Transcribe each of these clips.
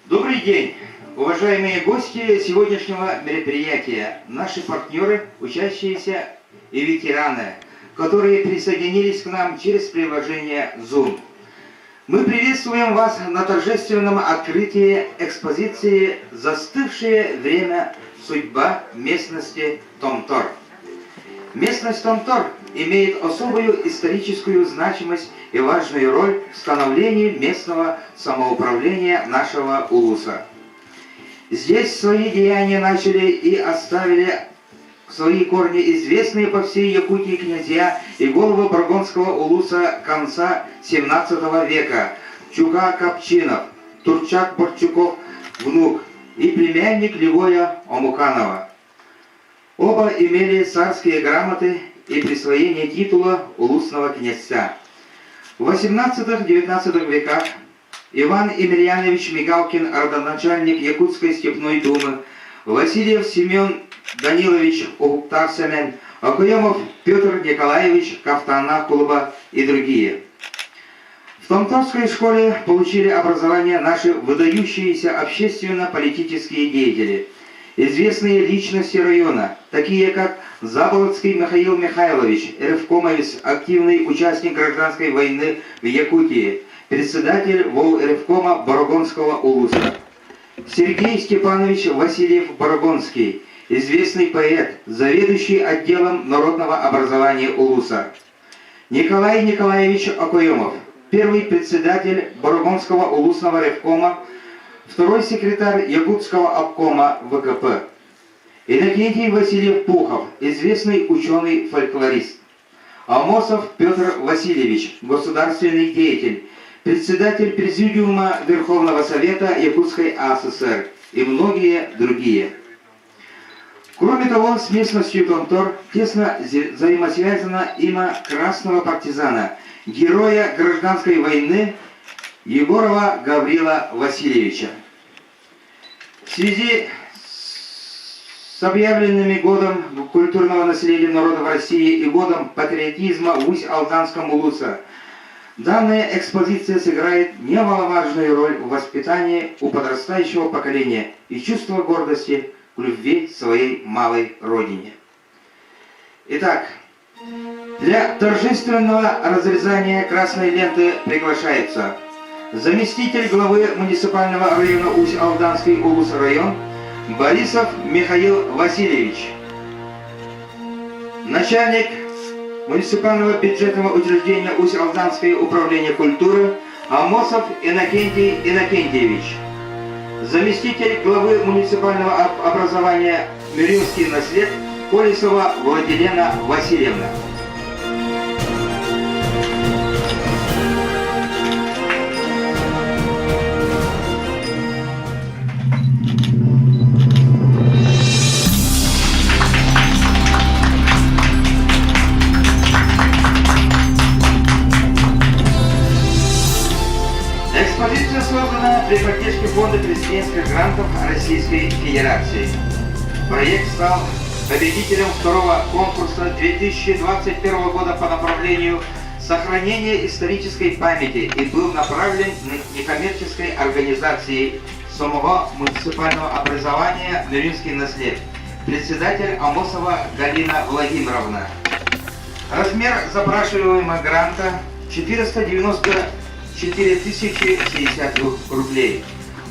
Добрый день, уважаемые гости сегодняшнего мероприятия, наши партнеры, учащиеся и ветераны, которые присоединились к нам через приложение Zoom. Мы приветствуем вас на торжественном открытии экспозиции «Застывшее время. Судьба местности Томтор». Местность Томтор имеет особую историческую значимость и важную роль в становлении местного самоуправления нашего улуса. Здесь свои деяния начали и оставили свои корни известные по всей Якутии князья и головы Баргонского улуса конца XVII века Чука Копчинов, Турчак Борчуков внук и племянник Левоя Омуканова. Оба имели царские грамоты и присвоение титула улусного князца. В XVIII-XIX веках Иван Емельянович Мигалкин, родоначальник Якутской степной думы, Васильев Семен Данилович Угуктар-Сэмэн, Окуемов Петр Николаевич Кафтана Кулуба и другие. В Томторской школе получили образование наши выдающиеся общественно-политические деятели, известные личности района, такие как Заболоцкий Михаил Михайлович, ревкомовец, активный участник гражданской войны в Якутии, председатель волревкома Борогонского улуса. Сергей Степанович Васильев Борогонский, известный поэт, заведующий отделом народного образования улуса. Николай Николаевич Окоемов, первый председатель Борогонского улусного ревкома, второй секретарь Якутского обкома ВКП. Иннокентий Васильев Пухов, известный ученый-фольклорист. Амосов Петр Васильевич, государственный деятель, председатель Президиума Верховного Совета Якутской АССР и многие другие. Кроме того, с местностью Томтор тесно взаимосвязано имя красного партизана, героя гражданской войны Егорова Гаврила Васильевича. В связи с объявленными годом культурного наследия народов России и годом патриотизма в Усть-Алданском Улусе, данная экспозиция сыграет немаловажную роль в воспитании у подрастающего поколения и чувства гордости к любви своей малой родине. Итак, для торжественного разрезания красной ленты приглашается заместитель главы муниципального района Усть-Алданский Улус-район Борисов Михаил Васильевич, начальник муниципального бюджетного учреждения Усть-Алданское управление культуры Амосов Иннокентий Иннокентьевич, заместитель главы муниципального образования Мюринский наслед Колесова Владилена Васильевна. Экспозиция создана при поддержке Фонда президентских грантов Российской Федерации. Проект стал победителем второго конкурса 2021 года по направлению сохранения исторической памяти и был направлен некоммерческой организации самого муниципального образования «Ныринский наслед», председатель Амосова Галина Владимировна. Размер запрашиваемого гранта 494 060 рублей.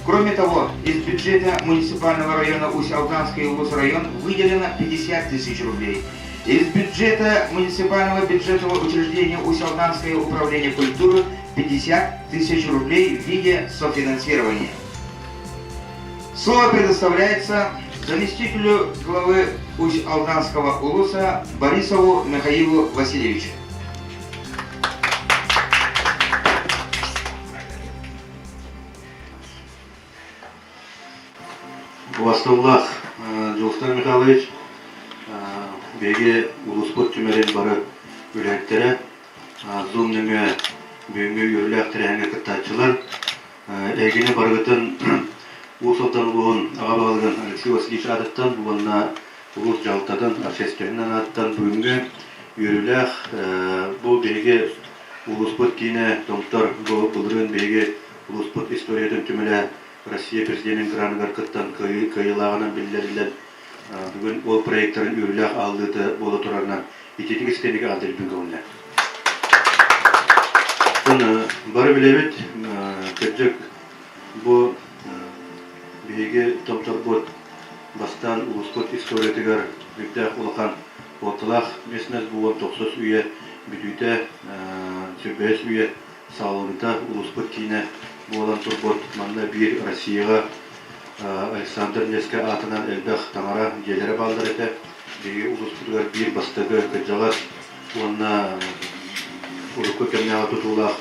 Кроме того, из бюджета муниципального района Усть-Алданский район выделено 50 тысяч рублей. Из бюджета муниципального бюджетного учреждения Усть-Алданское управление культуры 50 тысяч рублей в виде софинансирования. Слово предоставляется заместителю главы Усть-Алданского улуса Борисову Михаилу Васильевичу. Убастыллаах Дьулустан Михайлович, биһиги улууспут түмэлин бары үлэһиттэрэ Zoom нөҥүө бүгүҥҥү үөрүүлээх тэрээһиҥҥэ кыттааччылар эһигини барыгытын Уус Алдан улууһун аҕа баһылыгын Алексей Васильевич аатыттан уонна улуус дьаһалтатын общественнай аатыттан бүгүҥҥү үөрүүлээх бу биһиги улууспут киинэ Томтор бу былырыын биһиги улууспут историятын түмэлэ. Россия Президенин граныгар кыттан кыайыылааҕынан биллэриллэн, бүгүн ол проектарын үөрүүлээх аһыллыыта буола турарынан ититик истэник аҕалдырбын көҥүллэр. Бары билэбит, кырдьык, бу биһиги томторбут бастаан улууспут историятыгар үрдээх улахан уотталаах местность буолан тохсус үйэ бүтүүтэ, сүрбэһис үйэ саҕаланыыта улууспут киинэ буолан турбут. Манна биир Россияҕа Александр Невскэй аатынан элбэх таҥара дьиэлэрэ бааллар этэ. Биһиги улууспутугар биир бастакы кырдьаҕас уонна урукку кэмнээҕи тутуулаах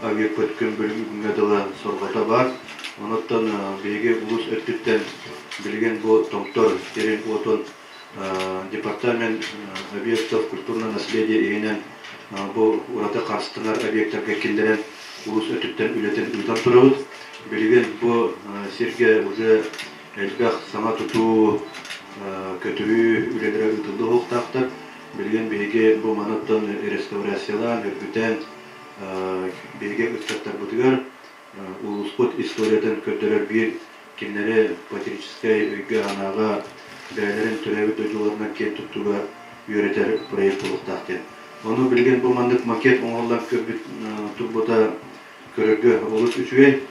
объекпыт күн бүгүҥҥэ дылы сорҕото баар. Онуттан биһиги улуус өттүттэн билигин бу Томтор сирин-уотун департамент объектов культурного наследия иһинэн бу ураты харыстанар объектарга киллэрэн улуус өттүттэн үлэтин ыытан турабыт. Билигин бу сиргэ уже элбэх саҥа тутуу, көтүрүү үлэлэрэ ыытыллыа суохтаахтар. Билигин биһиги бу манаттан реставрациялаан, үргүтэн биһиги ыччаттарбытыгар улууспут историятын көрдөрөр биир кинилэри патриотическай өйгө-санааҕа бэйэлэрин төрөөбүт дойдуларынан киэн туттууга үөрэтэр проект буолуохтаах диэн. Ону билигин бу маннык макет оҥоһуллан көрбүт турбута көрөргө олус үчүгэй.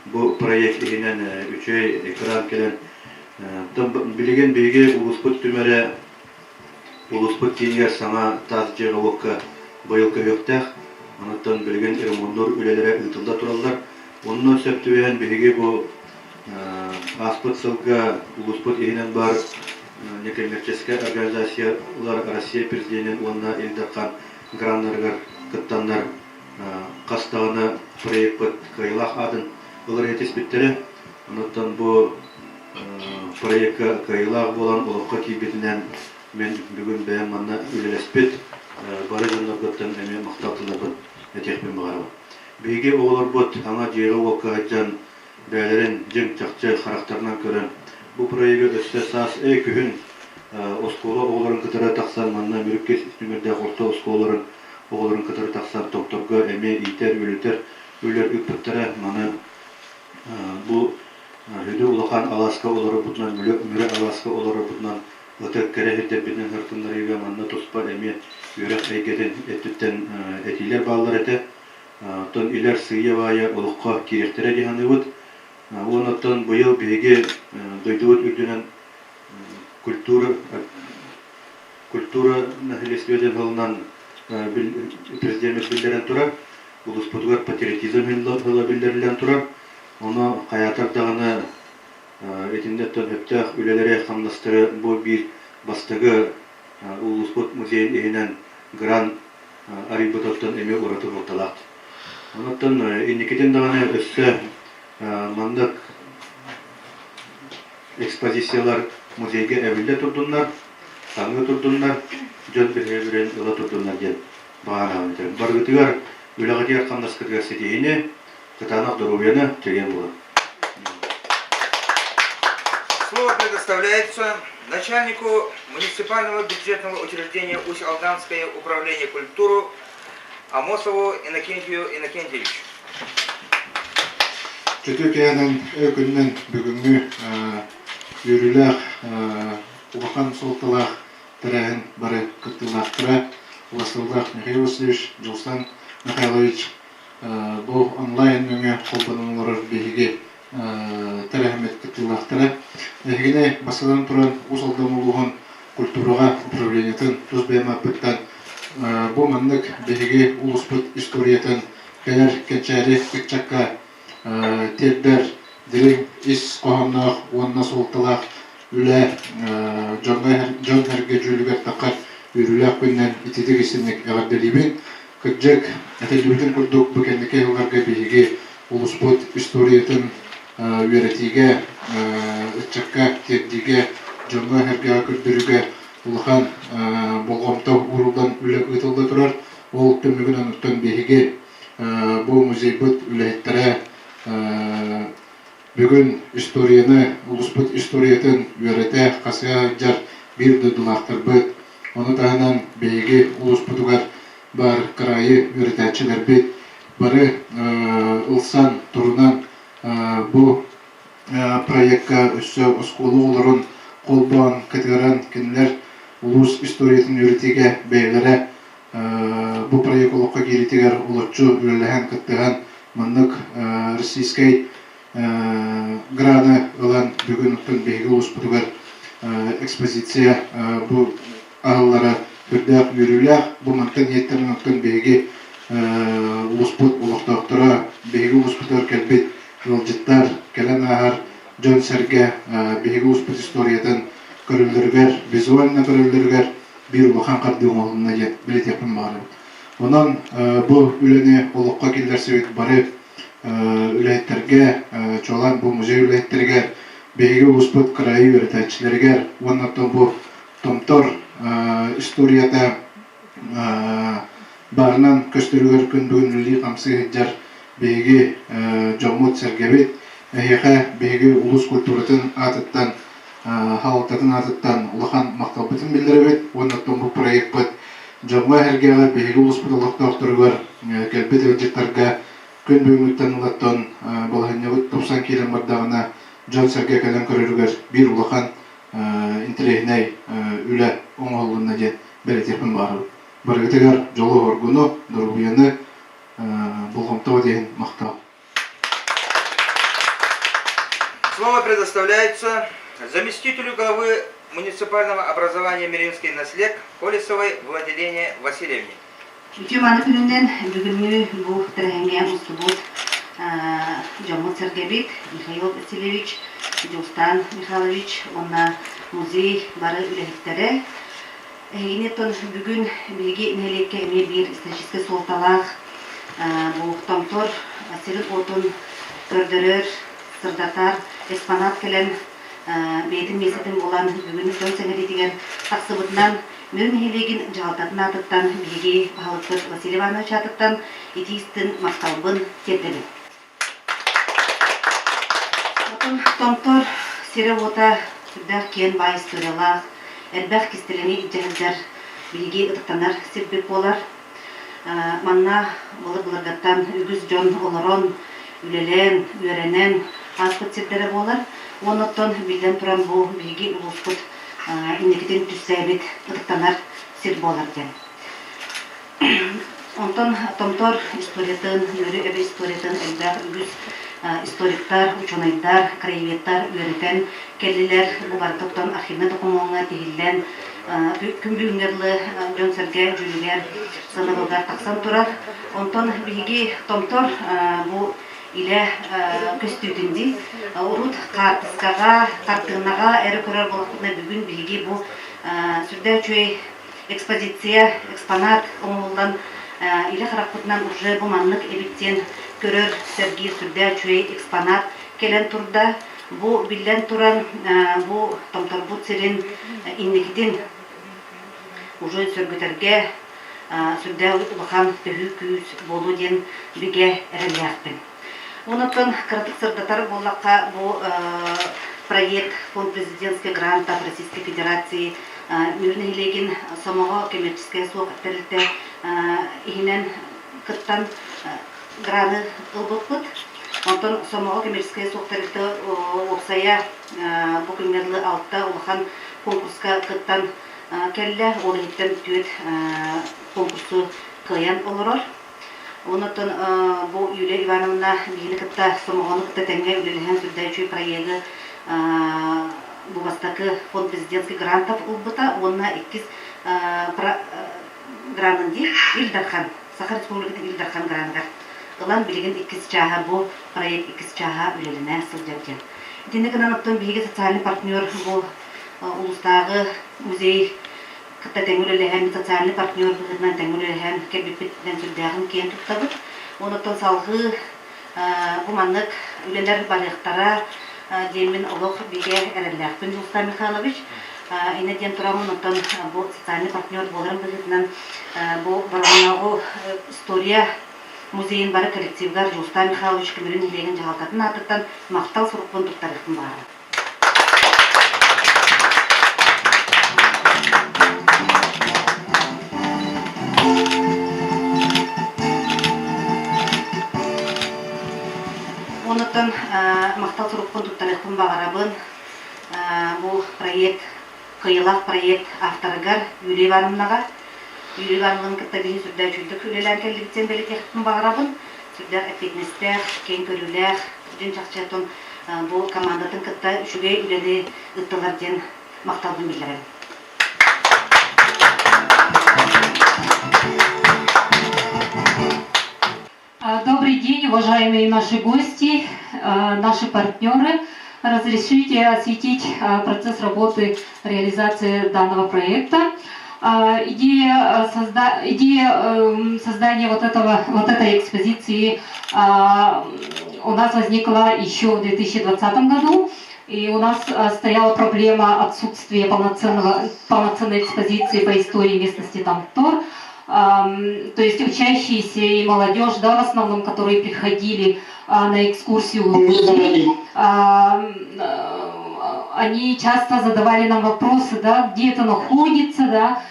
Бу проект иһинэн үчүгэй экран кэлэн билигин биһиги улууспут түмэрэ улууспут киинигэр саҥа таас дьиэҕэ-уокка быйыл көһүөхтээх. Онуттан билигин ремоннуур үлэлэрэ ыытылла тураллар. Онно сөп түбэһэн биһиги бу ааспыт сылга улууспут иһинэн баар некоммерческай организациялар Россия Президенин уонна Ил Дархан граннарыгар кыттаннар хас даҕаны проекпыт кыайыылаах аатын ылар этиспиттэрэ. Онуттан бу проекка кыайыылаах буолан олоххо киирбитинэн мин бүгүн бэйэм манна үлэлэспит бары дьонноргуттан эмиэ махтал тылларбын этиэхпин баҕарабын. Биһиги оҕолорбут саҥа дьиэҕэ-уокка сылдьан бэйэлэрин дьиҥ-чахчы харахтарынан көрөн бу проегы өссө саас күһүн оскуола оҕолорун кытары тахсан манна Мүрүккэ түмэрдээх орто оскуолаларын оҕолорун кытары тахсан томторго эмиэ иитэр, үөрэтэр үлэлэр ыыппыттара. Маны бу Хүдү улахан алааска олорорбутунан, Мүрү алааска олорорбутунан ытык кэрэ сирдэрбитинэн сырытыннарыыга манна туспа эмиэ үөрэх эйгэтин өттүттэн этиилэр бааллар этэ. Оттон илэр сыыйа-баайа олоххо киириэхтэрэ дии саныыбыт. Уонна оттон быйыл биһиги дойдубут үрдүнэн культура культура нэһилиэстибэтин сылынан президеммит биллэрэн турар. Улууспутугар патриотизм сыла биллэриллэн турар. Ону хайаатар даҕаны итиннэ сөптөөх үлэлэри, хамнастары бу биир бастакы улууспут музейын иһинэн грант арыйбытыттан эмиэ ураты суолталаах. Онуттан инникитин даҕаны өссө маннык экспозициялар музейга эбиллэ турдуннар, таҥыы турдуннар, дьон биһирэбилин ыла турдуннар диэн баҕа санаабын Барыгытыгар үлэҕитигэр-хамнаскытыгар ситиһиини, кытаанах доруобуйаны чэгиэн буолун. Слово предоставляется начальнику муниципального бюджетного учреждения Усть-Алданское управление культуры Амосову Иннокентию Иннокентьевичу. Чөтү кээнэн өкүннэн бүгүҥҥү үөрүүлээх улахан суолталаах тэрээһин бары кыттыылаахтара Василий Михаил Васильевич, Дьулсан Михайлович бу онлайн нөҥүө холбонон олорор биһиги тэрээһиммит кыттыылаахтара. Эһигини бастатан туран Уус Алдан улууһун культураҕа управлениетын тус бэйэм ааппыттан бу маннык биһиги улууспут историятын кэлэр кэнчээри ыччакка тиэрдэр дириҥ ис хоһоонноох уонна суолталаах үлэ дьоҥҥо дьон-сэргэ дьүүлүгэр таххар үөрүүлээх күнүнэн ититик истиҥник эҕэрдэлиибин. Кырдьык, этиллибитин курдук, бу кэнники сылларга биһиги улууспут историятын үөрэтиигэ, ыччакка тиэрдиигэ, дьоҥҥо-сэргэҕэ көрдөрүүгэ улахан болҕомто ууруллан үлэ ыытылла турар. Ол түмүгүн онуттан биһиги бу музейбыт үлэһиттэрэ бүгүн историяны, улууспут историятын үөрэтэ, хасыһа сылдьар биир дойдулаахтарбыт, ону таһынан биһиги улууспутугар баар кыраайы үөрэтээччилэрбит бары ылсан, турунан бу проекка өссө оскуола оҕолорун холбоон кытыаран кинилэр улуус историятын үөрэтиигэ бэйэлэрэ бу проект олоххо киириитигэр олоччу үлэлэһэн кыттыһан маннык российскай граны ылан бүгүн оттон биһиги улууспутугар экспозиция бу аһыллара үрдээх үөрүүлээх. Бу мантан иэттэрин оттон биһиги улууспут олохтоохторо, биһиги улууспутугар кэлбит ыалдьыттар, кэлэн ааһар дьон-сэргэ биһиги улууспут историятын көрөллөрүгэр, визуально көрөллөрүгэр биир улахан хардыы оҥоһулунна диэн билэтиэхпин баҕарабын. Онон бу үлэни олоххо киллэрсибит бары үлэһиттэргэ, чуолаан бу музей үлэһиттэригэр, биһиги улууспут кыраайы үөрэтээччилэригэр уонна оттон бу Томтор историята баарынан көстөрүгэр күн бүгүн үлэлии-хамсыы сылдьар биһиги дьоммут-сэргэбит, эһиэхэ биһиги улуус культуратын аатыттан, салалтатын аатыттан улахан махталбытын биллэрэбит уонна оттон бу проекпыт дьоҥҥо-сэргэҕэ биһиги улууспут олохтоохторугар кэлбит ыалдьыттарга күн бүгүҥҥүттэн ылаттан балаһыанньабыт тупсан киирэн бардаҕына дьон-сэргэ кэлэн көрөрүгэр биир улахан интэриэһинэй үлэ оҥоһуллунна диэн бэлиэтиэхпин баҕарабын. Барыгытыгар дьолу-соргуну, доруобуйаны, болҕомтоҕо диэн махтал. Слово предоставляется заместителю главы муниципального образования Миринский наслег Колесовой Владилене Васильевне. Үтүө мааны күнүнэн бүгүҥҥү бу тэрээһиҥҥэ мустубут дьоммут-сэргэбит Михаил Васильевич, Дьулустаан Михайлович уонна музей бары үлэһиттэрэ. Эһигини оттон бүгүн биһиги нэһилиэккэ эмиэ биир историческай суолталаах бу Томтор сирин-уотун көрдөрөр, сырдатар экспонат кэлэн бэйэтин миэстэтин булан бүгүн дьон сэҥэриитигэр тахсыбытынан Мүрү нэһилиэгин дьаһалтатын аатыттан биһиги баһылыкпыт Василий Иванович аатыттан итии-истин махталбын тиэрдэбин. Отон Томтор сирэ-уота сүрдээх киэн баай историялаах, элбэх кистэлэҥи илдьэ сылдьар биһиги ытыктанар сирбит буолар. Манна былыр-былыргаттан үгүс дьон олорон, үлэлээн, үөрэнэн ааспыт сирдэрэ буолар. Уонна оттон биллэн туран бу биһиги улууспут инникитин түстээбит ытыктанар сир буолар диэн. Онтон Томтор историятын, Мүрү эбэ историятын элбэх үгүс историктар, учуонайдар, краеведтар үөрэтэн кэллилэр. Бу барыта оттон архивнай докумуоҥҥа тиһиллэн күн бүгүҥҥэ дылы дьон-сэргэ дьүүлүгэр, сыанабылыгар тахсан турар. Онтон биһиги Томтор бу илэ көстүүтүн дии. Урут хаартыскаҕа, хартыынаҕа эрэ көрөр буоллахпытына бүгүн биһиги бу сүрдээх үчүгэй экспозиция, экспонат оҥоһуллан илэ харахпытынан уже бу маннык эбит диэн көрөр, сэргиир сүрдээх үчүгэй экспонат кэлэн турда. Бу биллэн туран бу Томторбут сирин инникитин уже сөргүтэргэ сүрдээх улахан төһүү күүс буолуо диэн бигэ эрэллээхпин. Онон кыратык сырдатар буоллахха, бу проект Фонд президентских грантов Российской Федерации Мүрү нэһилиэгин Сомоҕо коммерческай суох тэрилтэ иһинэн кыттан граны ылбыппыт. Онтон Сомоҕо коммерческай суох тэрилтэ уопсайа бу күҥҥэ дылы алта улахан конкурска кыттан кэллэ. Ол иһиттэн түөрт конкурсу кыайан олорор. Онон бу Юлия Ивановна биһини кытта Сомоҕону кытта тэҥҥэ үлэлэһэн сүрдээх үчүгэй проегы бу бастакы фонд президентских грантов ылбыта уонна иккис гранын дии Ил Дархан Саха Республикатын Ил Дархан граныгар ылан билигин иккис чааһа бу проект иккис чааһа үлэлэнэ сылдьар диэн. Итиннэ гынан оттон биһиги социальный партнер бу улуустааҕы музей кытта тэҥҥэ үлэлэһэн, социальный партнер быһыытынан тэҥҥэ үлэлэһэн кэлбиппитинэн сүрдээҕин киэн туттабыт. Онуттан салҕыы бу маннык үлэлэр барыахтара диэммин олох бигэ эрэллээхпин Дьулустан Михайлович. Иннэ диэн тураммын оттон бу социальный партнер буоларым быһыытынан бу Бороҕоннооҕу история музейын бары коллективыгар Дьулустан Михайлович Көмүрүн нэһилиэгин дьаһалтатын аатыттан махтал сурукпун туттарыахпын баҕарабын. Онуттан махтал. Махтал сурукпун туттарыахпын баҕарабын. Бу проект кыайыылаах проект авторыгар Юрий Ивановнаҕа. Юрий Ивановнаны кытта биһи сүрдээх үчүгэйдик үлэлээн кэллибит диэн бэлиэтиэхпин баҕарабын. Сүрдээх эппиэтинэстээх, киэҥ көрүүлээх, дьин чахчы бу командатын кытта үчүгэй үлэни ыыттылар диэн махталбын биллэрэбин. Добрый день, уважаемые наши гости, наши партнеры. Разрешите осветить процесс работы реализации данного проекта. Идея, созда... Идея эм, создания вот, этого, вот этой экспозиции у нас возникла еще в 2020 году. И у нас стояла проблема отсутствия полноценного, полноценной экспозиции по истории местности Тамтор. То есть учащиеся и молодежь, да, в основном, которые приходили на экскурсию в музей, они часто задавали нам вопросы, да, где это находится, да,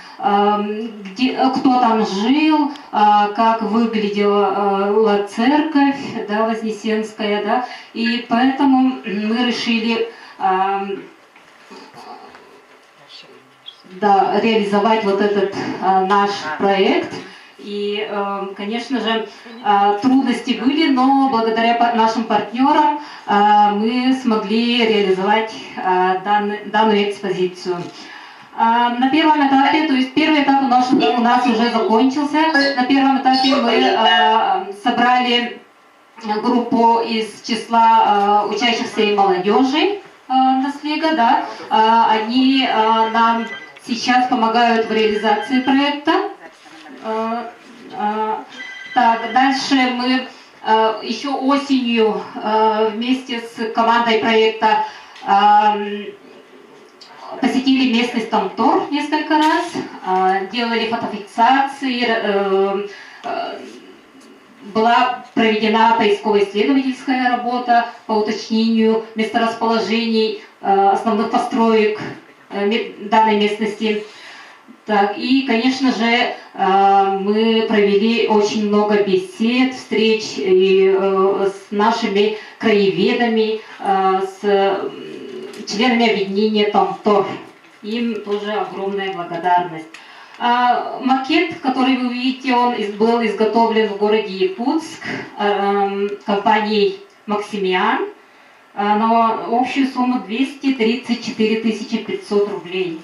где, кто там жил, как выглядела церковь, да, Вознесенская, да, и поэтому мы решили да, реализовать вот этот наш проект. И, конечно же, трудности были, но благодаря нашим партнерам мы смогли реализовать данную экспозицию. На первом этапе, то есть первый этап у нас, у нас уже закончился. На первом этапе мы собрали группу из числа учащихся и молодежи наслега, да. Они нам сейчас помогают в реализации проекта. Так, дальше мы еще осенью вместе с командой проекта посетили местность Томтор несколько раз, делали фотофиксации, была проведена поисково-исследовательская работа по уточнению месторасположений основных построек данной местности. Так, и, конечно же, мы провели очень много бесед, встреч и с нашими краеведами, с членами объединения Томтор. Им тоже огромная благодарность. Макет, который вы увидите, он был изготовлен в городе Якутск компанией «Максимиан» на общую сумму 234 500 рублей.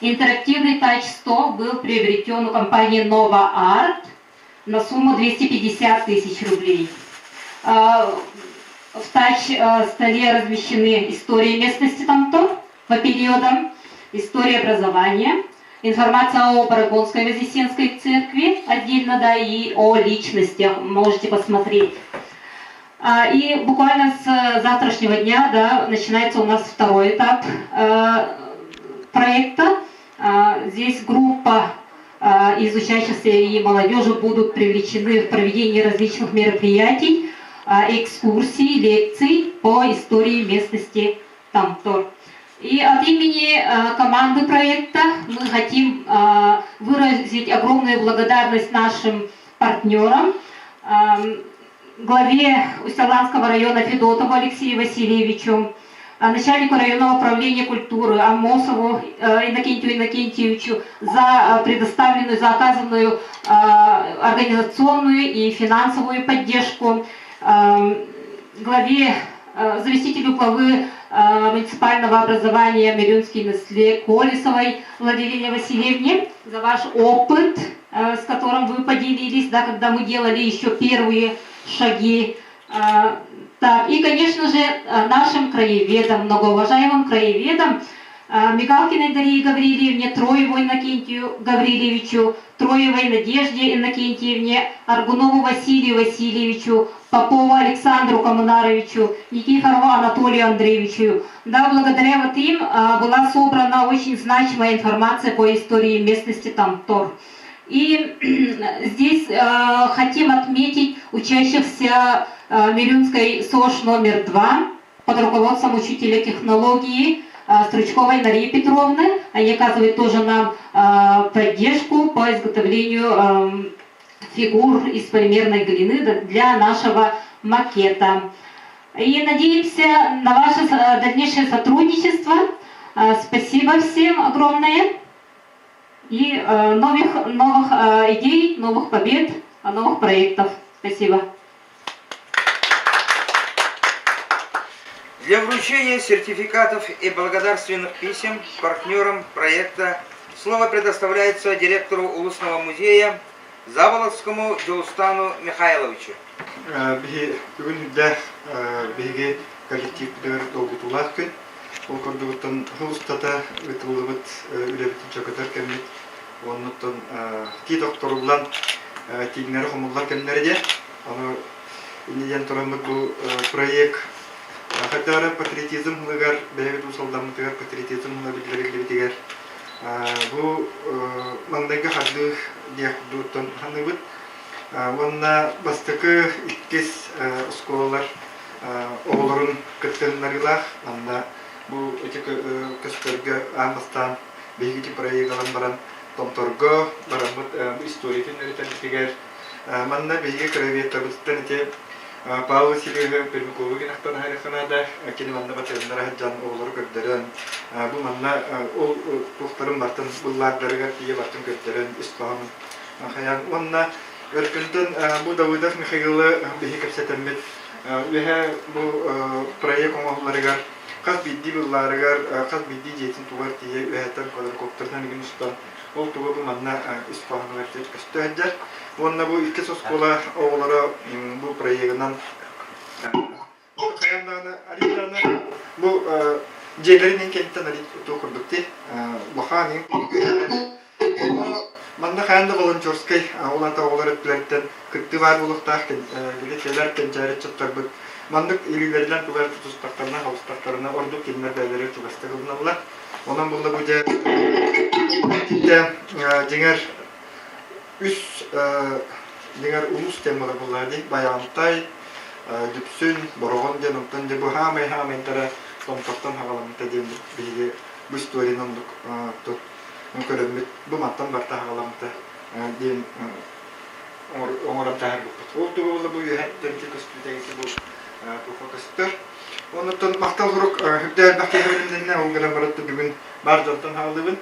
Интерактивный тач-стол был приобретен у компании «Нова Арт» на сумму 250 тысяч рублей. В тач-столе размещены истории местности Томтор по периодам, история образования, информация о Парагонской Вознесенской церкви отдельно, да, и о личностях можете посмотреть. И буквально с завтрашнего дня, да, начинается у нас второй этап проекта. Здесь группа из учащихся и молодежи будут привлечены в проведение различных мероприятий, экскурсий, лекций по истории местности Томтор. И от имени команды проекта мы хотим выразить огромную благодарность нашим партнерам, главе Усть-Аланского района Федотову Алексею Васильевичу, начальнику районного управления культуры Амосову Иннокентию Иннокентьевичу за предоставленную, за оказанную организационную и финансовую поддержку, главе, заместителю главы муниципального образования Мирюнский Насле Колесовой Владимире Васильевне за ваш опыт, с которым вы поделились, да, когда мы делали еще первые шаги. Так, и, конечно же, нашим краеведам, многоуважаемым краеведам, Мигалкиной Дарье Гаврилевне, Троеву Иннокентию Гаврилевичу, Троевой Надежде Иннокентьевне, Аргунову Василию Васильевичу, Попову Александру Коммунаровичу, Никифорову Анатолию Андреевичу. Да, благодаря вот им была собрана очень значимая информация по истории местности Томтор. И здесь хотим отметить учащихся Мирюнской СОШ номер 2 под руководством учителя технологии Стручковой Марии Петровны. Они оказывают тоже нам поддержку по изготовлению фигур из полимерной глины для нашего макета. И надеемся на ваше дальнейшее сотрудничество. Спасибо всем огромное. И новых, новых идей, новых побед, новых проектов. Спасибо. Для вручения сертификатов и благодарственных писем партнерам проекта слово предоставляется директору Улусного музея Заболоцкому Дьулустану Михайловичу. Биһи бүгүн үрдээх биһиги коллективпытыгар долгутуулаах күн. Ол курдугуттан сыл устата ыытыллыбыт үлэбитин чөкөтөр кэммит оннуттан тиит охторуллан тииҥнэри хомуллар кэмнэрэ диэн. Ону инньэ диэн тураммыт бу проект хайдах патриотизм ылыгар бэйэбит уусалдаммытыгар патриотизм ыла биллэриллибитигэр бу маҥнайгы хардыы диэх курдуктан саныыбыт. Уонна бастакы, иккис оскуолалар оҕолорун кыттыһыннарыылаах. Манна бу ити көстөргө аан бастаан биһиги ити проект ылан баран Томторго бараммыт историятын үөрэтэрбитигэр манна биһиги краеведтарбытыттан ити Павел Васильевиһы Пермяковы гинахтан аһарыахха наада. Кини манна батыһыннара сылдьан оҕолору көрдөрөн бу манна ол туохтарын бартын быллаардарыгар тиийэ бартын көрдөрөн ис хоһоонун хайаан уонна Өркүнтэн бу Давыдов Михаилы биһи кэпсэтэммит үөһэ бу проект оҥоһулларыгар хас биирдии быллаарыгар хас биирдии дьиэтин тугар тиийэ үөһэттэн квадрокоптерынан игин устан ол тугу бу манна ис хоһоонугар көстө сылдьар уонна бу иккис оскуола оҕолоро бу проегынан хайаан даҕаны арыйдаана бу дьиэлэрин иһин кэнниттэн арый туох курдук дии улахан Манна хайаан да волонтерскай ол аата оҕолор өттүлэриттэн кыттыы баар буолуохтаах били кэлэр кэнчээри ыччаттарбыт маннык илиилэринэн тугу эрэ тутустахтарына хабыстахтарына ордук кинилэр бэйэлэрэ чугастык ылыналлар. Онон булла бу дьэ дьиҥэр үс дьиҥэр улуус диэн буолар буоллаҕа дии Байаҕантай, Дүпсүн, Бороҕон диэн онтон дьэ бу хаамай хаамайдара Томтортон хаҕаламмыта диэн биһиги бу историяны оннук көрөммүт бу мантан барыта аҕаламмыта диэн оҥорон таһаарбыппыт. Ол туга буолла бу үөһэттэн көстүүтэ бу туохха көстөр. Оннуттан махтал сурук үрдэ элбэх киһи билиннэ ол гынан баран бүгүн баар дьонтон хааллыбын.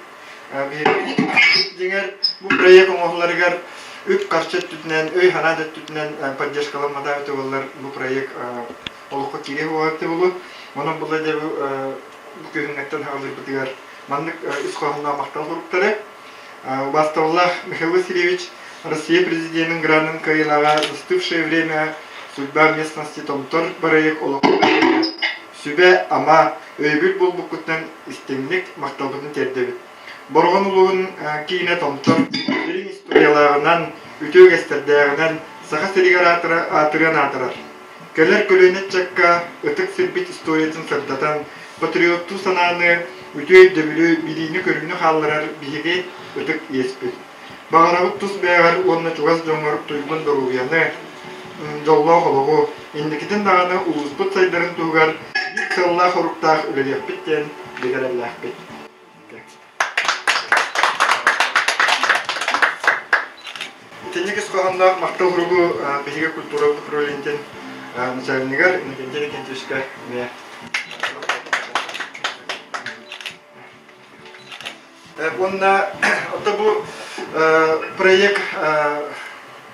Дьиҥэр бу проект оҥоһулларыгар үп-харчы өттүтүнэн, өй-санаа да өттүтүнэн поддержкаламматаа эбитэ буоллар бу проект олоххо киириэ буолуо буолуо. Онон була дьэ бу күһүҥҥэттэн хаалларбытыгар маннык ис хоһоонноох махтал суруктары Убаастабыллаах Михаил Васильевич, Россия Президенин гранын кыайыылааҕа «Застывшее время судьба местности Томтор» бырайыак олоххо сүбэ-ама, өйөбүл буолбуккутунан истиҥник махталбытын тиэрдэбит. Бороҕон улууһун киинэ Томтор дириҥ историялааҕынан, үтүө үгэстэрдээҕинэн Саха сиригэр аатырыан аатырар. Кэлэр көлүөнэ ыччакка ытык сирбит историятын сырдатан, патриоттуу санааны, үтүө өйдөбүлү, билиини-көрүүнү хаалларар биһиги ытык иэспит. Баҕарабыт тус бэйэҕэр уонна чугас дьоҥҥор туйгун доруобуйаны, дьоллоох олоҕу, инникитин даҕаны улууспут сайдарын туһугар биир сыаллаах-соруктаах үлэлиэхпит диэн бигэ эрэллээхпит. Итинник ис хоһоонноох махтал суругу биһиги культура управлениетын начальнигар Иннокентий Иннокентьевичка эмиэ Уонна ото бу проект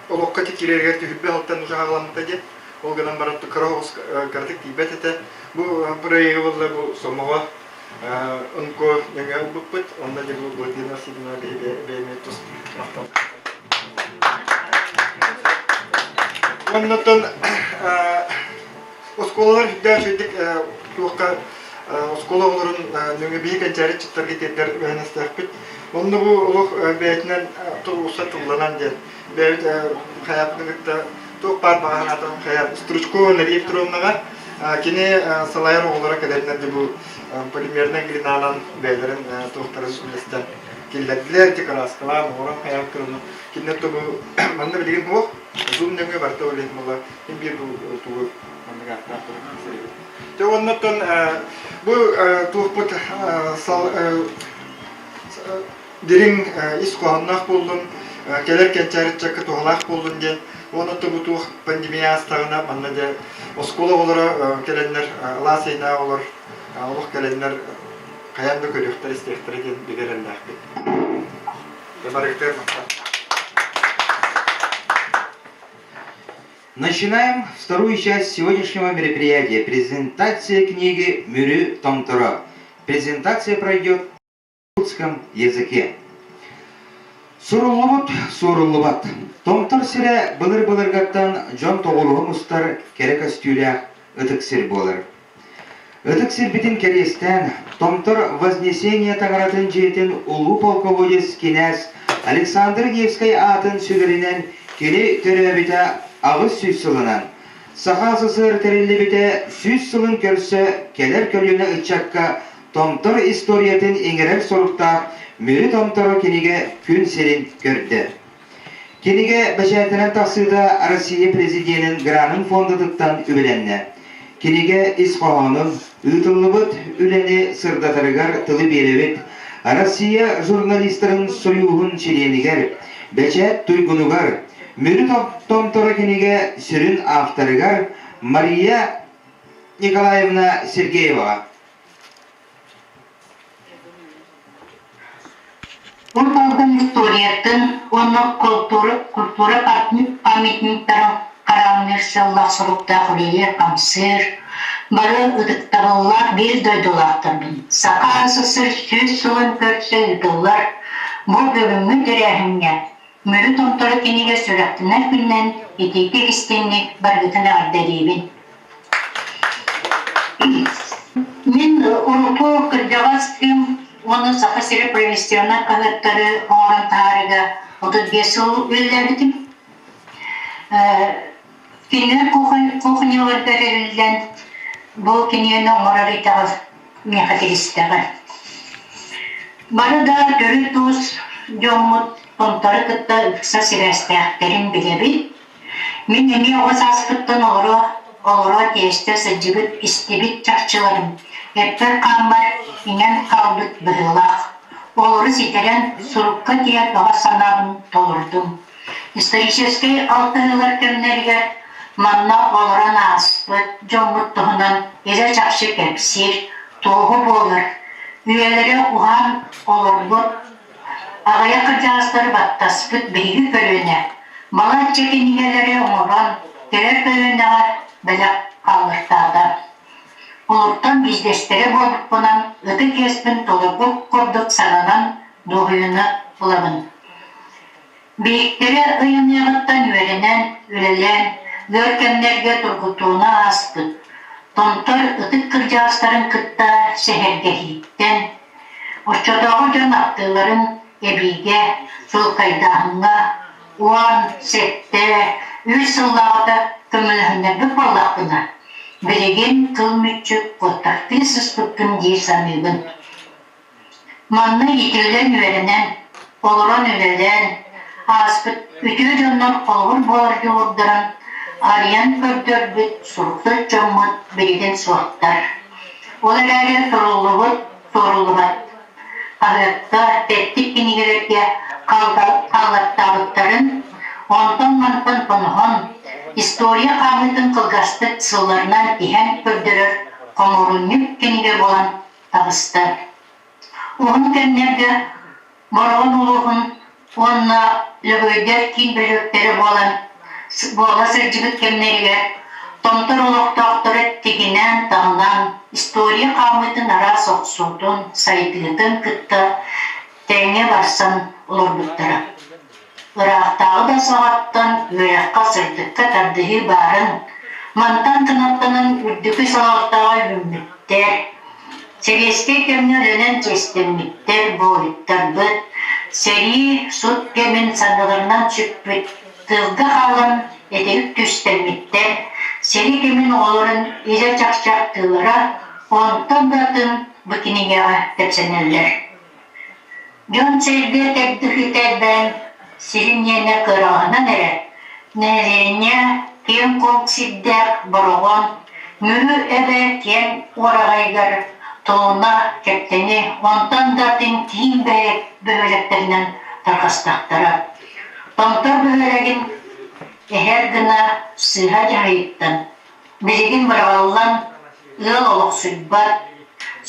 олоххо киирэригэр түһүлбэ алтан уже хаҕаламмыта диэн ол гынан баран кыра оҕус кыратык тиийбэт этэ. Бу проегы буолла бу сомоҕо Онко нөҥүө ылбыппыт, онно дьэ бу Владимир Васильевна бэйэми тус махтал. Оннотон оскуолалар үрдээх үчүгэйдик туохха оскуола оҕолорун нөҥүө биһи кэнчээри ыччаттарга тиэрдэр үһэнэстээхпит. Онно бу олох бэйэтинэн тулуса тылланан диэн бэйэбит хайааппытын кытта туох баар баҕа санаатын хайаап Стручкова Мария Петровнаҕа кини салайар оҕолоро кэлэринэн бу полимернай глинанан бэйэлэрин туохтарын үллэстэн киллэрдилэр ити кырааскалаан оҥорон хайаан кырыны кинилэр тугу манна билигин суох зум нөҥүө барыта үлэһит буола биир бу тугу маннык ааттаах Дьэ оннуттан бу туохпут дириҥ ис хоһоонноох буоллун. Кэлэр кэнчээри ыччакка туһалаах буоллун диэн. Уонна бу туох пандемия аастаҕына манна дьэ оскуола оҕолоро кэлэннэр, алаас ыйнаах оҕолор олох кэлэннэр хайаан да көрүөхтэрэ, истиэхтэрэ диэн бигэ эрэллээхпит. Барыгытыгар махтал. Начинаем вторую часть сегодняшнего мероприятия. Презентация книги Мүрү Томторо. Презентация пройдет в русском языке. Суруллубут, суоруллубат. Томтор сирэ былыр-былыргаттан дьон тоҕуруһу мустар кэрэ көстүүлээх ытык сир буолар. Ытык сирбитин кэриэстээн, Томтор Вознесения таҥаратын дьиэтин улуу полководец кинээс Александр Невскэй аатын сүгэринэн кини төрөөбүтэ 800 сылынан, Саха СССР тэриллибитэ 100 сылын көрсө кэлэр көлүөнэ ыччакка Томтор историятын иҥэрэр соруктаах Мүрү Томторо кинигэ күн сирин көрдө. Кинигэ бэчээттэнэн тахсыыта Россия Президенин Гранын фондатыттан үбүлэннэ. Кинигэ ис хоһоонун, ыытыллыбыт үлэни сырдатарыгар тылы биэрэбит Россия журналистарын сойууһун чилиэнигэр, бэчээт туйгунугар, Мүрү Томторо кинигэ сүрүн авторыгар Мария Николаевна Сергееваҕа. Бу полгун историятын уонна култуура, культура памятниктарын хараанныыр сыаллаах-соруктаах үлэлиир-хамсыыр, бары ытыктабыллаах биир дойдулаахтарбын Саха СССР 100 сылын көрсө ыытыллар бу бүгүҥҥү тэрээһиҥҥэ Мүрү Томторо кинигэ сүрэхтэнэр күнүнэн итиитик истиҥник барыгытын эҕэрдэлиибин. Мин урукку кырдьаҕас кыым уонна Саха сирэ правительственнай хаһыаттары оҥорон таһаарыыга 35 сыл үлэлээбитим. Кинилэр кухняларыгар эриллэн бу кинигэни оҥорор итэҕэл миэхэ тигистэҕэ. Бары да төрүт уус дьоммут Томтору кытта ыкса сибээстээхтэрин билэбин. Мин эмиэ оҕо сааспыттан олоро, олоро тиэстэ сылдьыбыт, истибит чахчыларым эппэр-хааммар иҥэн хаалбыт быһыылаах. Олору ситэрэн, сурукка тиийэн баҕа санаабын толордум. Историческай алтыһыылар кэмнэригэр манна олорон ааспыт дьоммут туһунан илэ-чахчы кэпсиир, туоһу буолар, үйэлэрэ уһаан олорбут Аҕыйах кырдьаҕастары баттаспыт биһиги көлүөнэ балачча кинигэлэри оҥорон кэлэр көлүөнэҕэ бэлэх хааллартаата. Олортон биирдэстэрэ буолбуппунан ытык иэспин толорбут курдук сананан дуоһуйууну ылабын. Биһиктэрэ ыйаныаҕыттан үөрэнэн, үлэлээн, ыар кэмнэргэ тургутууну ааспыт, Томтор ытык кырдьаҕастарын кытта сэһэргэһииттэн, оччотооҕу дьон ахтыыларын эбиигэ, сылкайдааһыҥҥа 17, үс сыллааҕыта көмөлөһүннэрбит буоллахпына, билигин тыл мүччү куоттахтыы сыспыккын дии саныыбын. Манна иитиллэн-үөрэнэн, олорон үлэлээн ааспыт үтүө дьоннор холобур буолар дьулуурдарын арыйан көрдөрбүт суруксут дьоммут билигин суохтар. Ол эрээри суруллубут суоруллубат хаһыакка, тэттик кинигэлэргэ хааллартаабыттарын, онтон-мантан хоноһон, история хаамыытын кылгастык сылларынан иһэн көрдөрөр хомуурунньук кинигэ буолан таҕыста. Уһун кэмнэргэ Бороҕон улууһун уонна Лөгөйдөр киин бөһүөлэктэрэ буолан буола сылдьыбыт кэмнэригэр Томтор олохтоохторо тигинээн-таҥнаан история хаамыытын араас охсуутун, сайдыытын кытта тэҥҥэ барсан олорбуттара. Ыраахтааҕы да саҕаттан үөрэххэ, сырдыкка тардыһыы баарын, мантан кынаттанан үрдүкү салалтаҕа үүммүттэр, сэбиэскэй кэмҥэ үлэнэн чиэстэммиттэр, буойуттарбыт, сэрии, сут кэмин санныларынан сүкпүт, тыылга хаалан этэрик түстэммиттэр, сэрии кэмин оҕолорун илэ-чахчы ахтыылара онтон да атын бу кинигэҕэ кэпсэнэллэр. Дьон-сэргэ тардыһыыта элбээн, сирин иэнэ кыараҕаһынан эрэ, нэһилиэнньэ киэҥ-куоҥ сирдээх Бороҕон, Мүрү эбэ киэҥ уораҕайыгар Тулуна, Кэптэни, онтон да атын киин бөһүөлэктэринэн тарҕастахтара. Томтор бөһүөлэгин эһэр гына сыыһа дьаһайыттан, билигин быраҕыллан ыал олохсуйбат,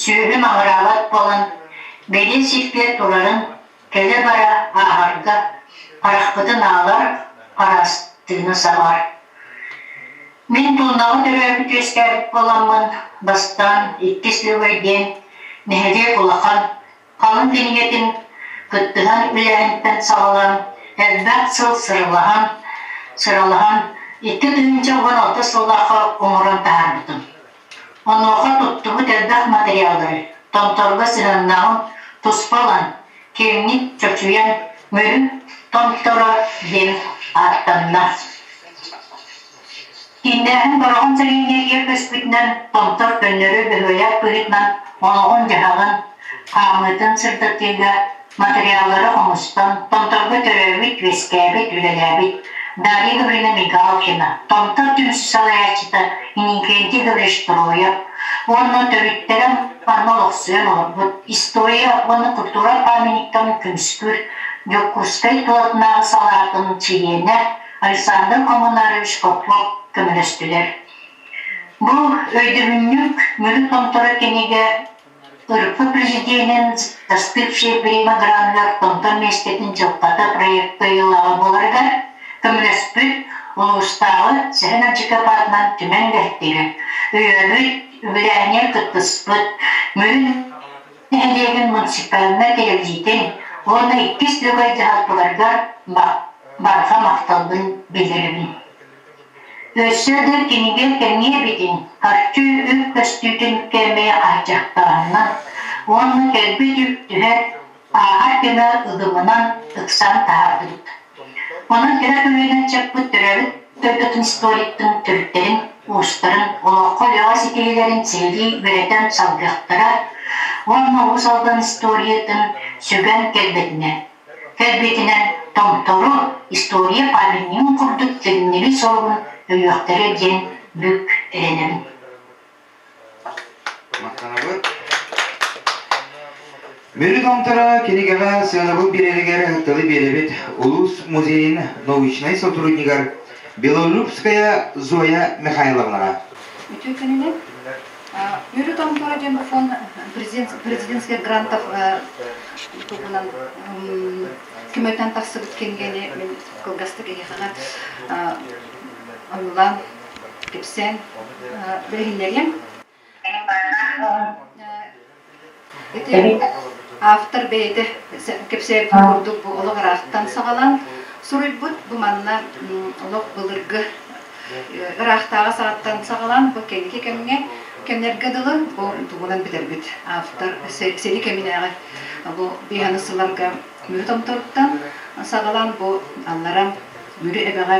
сүөһү маҕыраабат буолан, бэлиэ сиргэ турарын кэлэ-бара ааһарга харахпытын аалар, хараастыыны саҕар. Мин Тулунаҕа төрөөбүт-үөскээбит буоламмын, бастаан иккис Лөгөй диэн нэһилиэк улахан халыҥ кинигэтин кыттыһан үлэһинтэн саҕалаан, элбэх сыл сыралаһан, сыралаһан 2016 сыллаахха оҥорон таһаарбытым. Онуоха туттубут элбэх материаллары Томторго сыһыаннааҕын туспа ылан, киэҥник чочуйан Мүрү Томторо диэн ааттанна. Кииннээһин Бороҕон сэлиэнньэтигэр көспүтүнэн Томтор көннөрү бөһүөлэк быһыытынан олоҕун-дьаһаҕын, хаамыытын сырдатыыга матырыйааллары оҥостон, Томторго төрөөбүт-үөскээбит, үлэлээбит Дарья Гавриловна Мигалкина, Томтор түмсүү салайааччыта Иннокентий Гаврилович Троев уонна төрүттэрэ манна олохсуйан олорбут история уонна культура памятниктарын көмүскүүр Дьокуускай тулатынааҕы салаатын чилиэнэ Александр Коммунарович Попов көмөлөстүлэр. Бу өйдөбүнньүк Мүрү Томторо кинигэ РФ президенин «Застывшее время» граныгар Томтор миэстэтин дьылҕата проекта ыйыллаҕа буоларыгар көмөлөспүт улуустааҕы Сэһэн Ардьыкапаатынан түмэн үлэһиттэрэ, өйөөбүт, үбүлээһинигэр кыттыспыт Мүрү нэһилиэгин муниципальнай тэриллиитин уонна иккис Лөгөй дьаһалталарыгар барҕа махталбын биллэрэбин. Өссө да кинигэ кэҥиэ эбитин, харчы үп көстүүтүн кээмэйэ хааччахтааһынынан уонна кэлбит үп түһэр, ааһар кэмэ ыгымынан ыксаан таһаардыбыт. Онон кэрэ көлүөнэ ыччаппыт төрөөбүт дойдутун историктын төрүттэрин, уустарын, олоххо үлэҕэ ситиһиилэрин сиһилии үөрэтэн салгыахтара уонна Уус Алдан историятын сүгэн кэлбитинэ кэлбитинэн Томтору история памятнигын курдук төннөрүү соругун өйүөхтэрэ диэн бүк эрэнэбин. Махтанабыт. Мүрү Томторо кинигэҕэ сыанабыл биэрэригэр тылы биэрэбит улуус музейын научнай сотруднигар Белолюбская Зоя Михайловнаҕа. Үтүө күнүнэн. Мүрү Томторо диэн фонд президентских грантов туһунан көмөтөн тахсыбыт кинигэни мин кылгастык эһиэхэҕэ ойуулаан кэпсээн билиһиннэриэм. Ити автор бэйэтэ кэпсээбитин курдук бу олох ыраахтан саҕалаан суруйбут. Бу манна олох былыргы ыраахтааҕы саҕаттан саҕалаан бу кэнники кэмҥэ кэмнэргэ дылы бу тугунан бүтэрбит автор сэрии кэминээҕи бу биһаны сылларга Мүрү Томторуттан саҕалаан бу аллара Мүрү эбэҕэ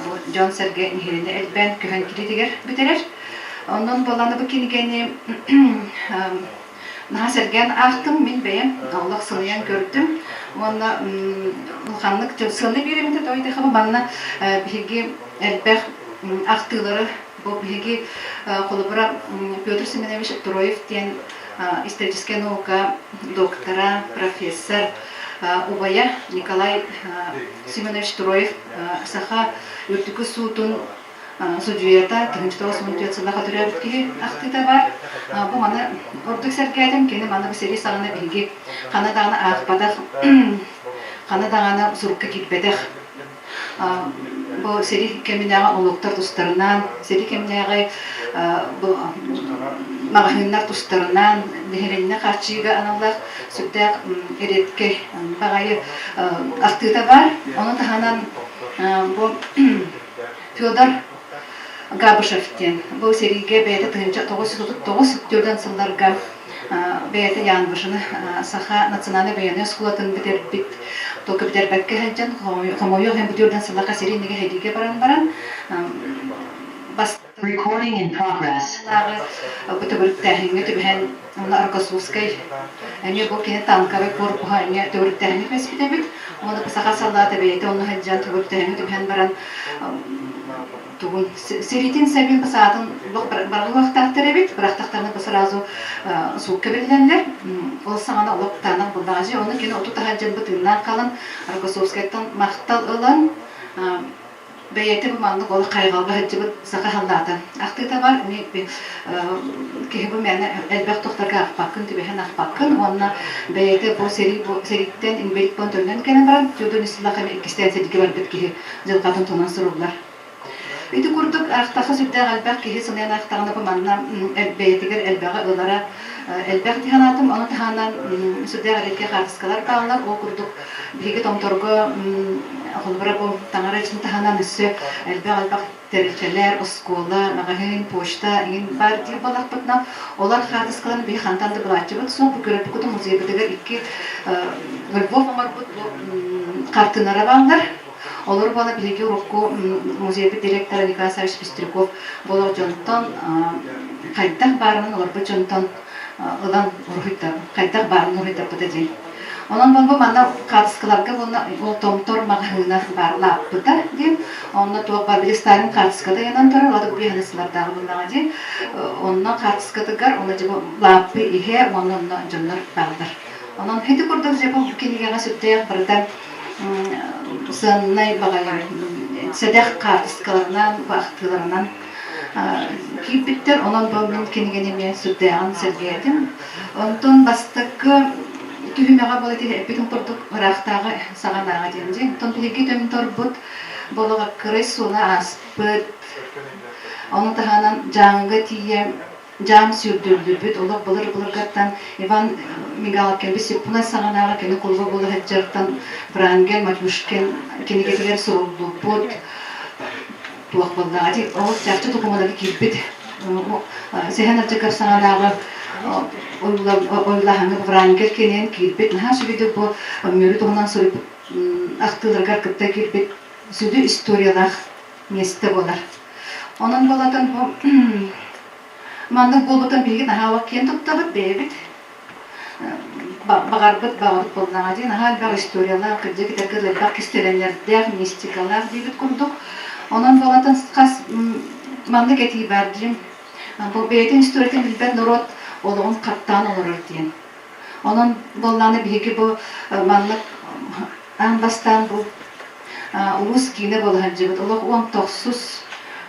бу дьон-сэргэ нэһилиэнньэ элбээн көһөн кириитигэр бүтэрэр. Онон буоллаҕына бу кинигэни наһаа сэргээн аахтым, мин бэйэм олох сыныйан көрдүм уонна улаханнык сыана биэрэбин да тоойдохо манна биһиги элбэх ахтыылары бу биһиги холобура Петр Семенович Троев диэн историческай наука доктора, профессор убайа Николай Семенович Троев саха үрдүкү суутун судьуйата 1914 сыллаха төрөөбүт киһи ахтыыта баар. Бу маны ордук сэргээтим, кини маны бу сэрии саҕана биһиги хана даҕаны аахпатах, хана даҕаны сурукка киирбэтэх бу сэрии кэминээҕи омуктар тустарынан, сэрии кэминээҕи бу маҕаһыыннар тустарынан нэһилиэнньэ хааччыйыыга аналлаах сүрдээх эриэккэй баҕайы ахтыыта баар. Ону таһынан бу Федор Габышев диэн бу сэриигэ бэйэтэ 1939 төрдөн сылларга бэйэтэ Ян Башины Саха национальнай военнай оскуолатын бүтэрбит только бүтэрбэккэ сылдьан хомойуох иһин бүтүөрдэн сылларга сэрии иннигэ сэриигэ баран баран бас Recording in progress. Бу төгүрүктээһиҥҥэ түбэһэн уонна Рокоссовскай эмиэ бу кини танковай корпуһа эмиэ төгүрүктээһиҥҥэ түбэспит эбит. Уонна саха саллаата бэйэтэ онно сылдьан төгүрүктээһиҥҥэ түбэһэн баран тугун сэриитин сэбин саатын барыллыахтаахтар эбит. Бырахтахтарына бу сразу суукка биллэллэр. Ол саҕана олох таанах буллаҕа дьэ. Ону кини оту таһырдьан бу тыыннаах хаалан Рокоссовскайтан махтал ылан Бэйэтэ бу маннык олох хайҕалга сылдьыбыт саха халлаата. Ахтыыта бар, киһи бу мээнэ элбэх тохторго аахпаккын, түбэһэн аахпаккын уонна бэйэтэ бу сэрии бу сэрииттэн инвалид буолан төннөн кэлэн баран Федор Несилах эмиэ иккистээн сэриигэ барбыт киһи дьылҕатын туһунан суруллар. Ити курдук аахтахха сүрдээх элбэх киһи сыныйан аахтаҕына бу манна бэйэтигэр элбэҕи ылара элбэх дии санаатым. Ону таһынан сүрдээх эрэккэ хаартыскалар бааллар. Ол курдук Биһиги Томторго холобура бу таҥара дьиэтин таһынан өссө элбэх-элбэх тэрилтэлэр, оскуола, маҕаһыын, почта иҥин баар диир буоллахпытына, олор хаартыскаларын биһи хантан да булааччыбыт суох. Бу көрөрбүт музейбытыгар икки Львов оҥорбут бу хартыынара бааллар. Олор буола биһиги урукку музейбыт директора Николай Савич Пестряков буолар дьонтон хайдах баарынан олорбут дьонтон ылан уруһуйда хайдах баарын уруһуйдаппыта диэн. Онон бу манна хаартыскаларга уонна ол Томтор маҕаһыына баар лааппыта диэн. Онно туох баар били Сталин хаартыската ыйанан турар, ол биһаны сыллардааҕы буллаҕа диэн. Онно хаартыскатыгар онно дьэ бу лааппы иһэ уонна онно дьоннор бааллар. Онон ити курдук дьэ бу кинигэҕэ сүрдээх барыта сыаннай баҕайы сэдэх хаартыскаларынан, ахтыыларынан киирбиттэр. Онон бу мин кинигэни эмиэ сүрдээҕин сэргээтим. Онтон бастакы түһүмэҕэ буола ити эппитим курдук ыраахтааҕы саҕанааҕы диэн дьиҥ. Онтон биһиги Төмторбут болоҕо кырай суола ааспыт. Ону таһынан Дьааҥыга тиийэ дьаам сүүрдүллүбүт олох былыр-былыргаттан Иван Мигалкин Сиппунай саҕанааҕы кини кулуба буола сылдьартан Врангель Матюшкин кинигэтигэр суруллубут туох буоллаҕа дии ол чахчы докумуоннарга киирбит Сэһэн Ардьаков саҕанааҕы ойуулааһыҥҥа Врангель киэнинэн киирбит наһаа үчүгэйдик бу Мүрү туһунан суруйбут ахтыыларыгар кытта киирбит сүдү историялаах миэстэ буолар. Онон буолатын бу маннык буолбутун биһиги наһаа киэн туттабыт бэйэбит баҕарбыт баҕабыт буоллаҕа дии наһаа элбэх историялаах, кырдьык итэргэ элбэх кистэлэҥнэрдээх, мистикалаах диэбит курдук. Онон буолатын хас маннык этии баар диим. Бу бэйэтин историятын билбэт норуот олоҕун хаттаан олорор диэн. Онон буоллаҕына биһиги бу маннык аан бастаан бу улуус киинэ буола сылдьыбыт. Олох уон тохсус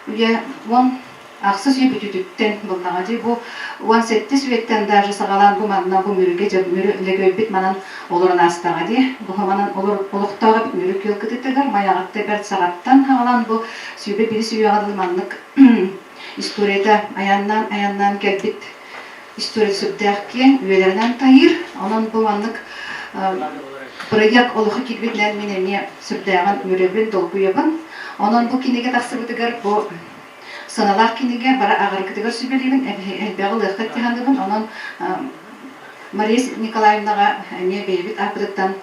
үйэ уон ахсыс үйэ бүтүүтүттэн буоллаҕа дии. Бу уон сэттис үйэттэн даже саҕалаан бу манна бу Мүрүгэ дьэ Мүрү Лөгөйбүт манан олорон аастаҕа дии. Бу манан олор олохтоох эбит Мүрү күөл кытыытыгар Майаҕатта бэрт саҕаттан саҕалаан бу сүүрбэ биирис үйэҕэ дылы маннык историята айаннаан айаннаан кэлбит история сүрдээх киэҥ, үйэлэринэн тайыыр. Онон бу маннык бырайыак олохо киирбитинэн мин эмиэ сүрдээҕин үөрэбин, долгуйабын. Онон бу кинигэ тахсыбытыгар бу сыаналаах кинигэ бары аҕаргытыгар сүбэлиибин, элбэҕи ылыаххыт дии саныыбын. Онон Мария Николаевнаҕа эмиэ бэйэбит ааппытыттан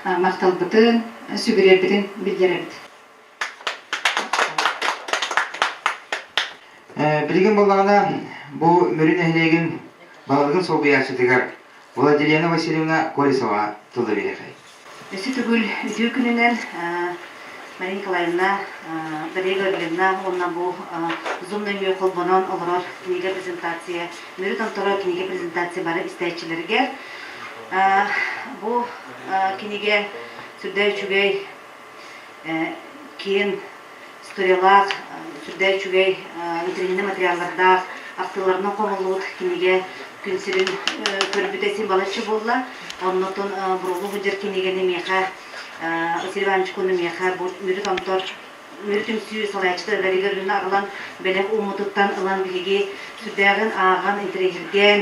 махталбытын, сүгүрүйэрбитин биллэрэбит. Билигин буоллаҕына бу Мүрү нэһилиэгин баһылыгын солбуйааччытыгар Владилена Васильевна Колесоваҕа тылы биэриэхэй. Өссө төгүл үтүө күнүнэн Мария Николаевна, Дария Гаврильевна уонна бу Zoom нөҥүө холбонон олорор кинигэ презентация, Мүрү Томторо кинигэ презентация бары истээччилэригэр бу кинигэ сүрдээх үчүгэй киэн историялаах, сүрдээх үчүгэй интэриэһинэй материаллардаах, ахтыыларынан хомуллубут кинигэ күн сирин көрбүтэ син балачча буолла. Оннотон Бурулу сылдьар кинигэни миэхэ Василий Иванович Куну миэхэ бу Мүрү Томтор Мүрү түмсүү салайааччыта Дария Гавриловна аҕалан бэлэх ууммутуттан ылан биһиги сүрдээҕин ааҕан, интэриэһиргээн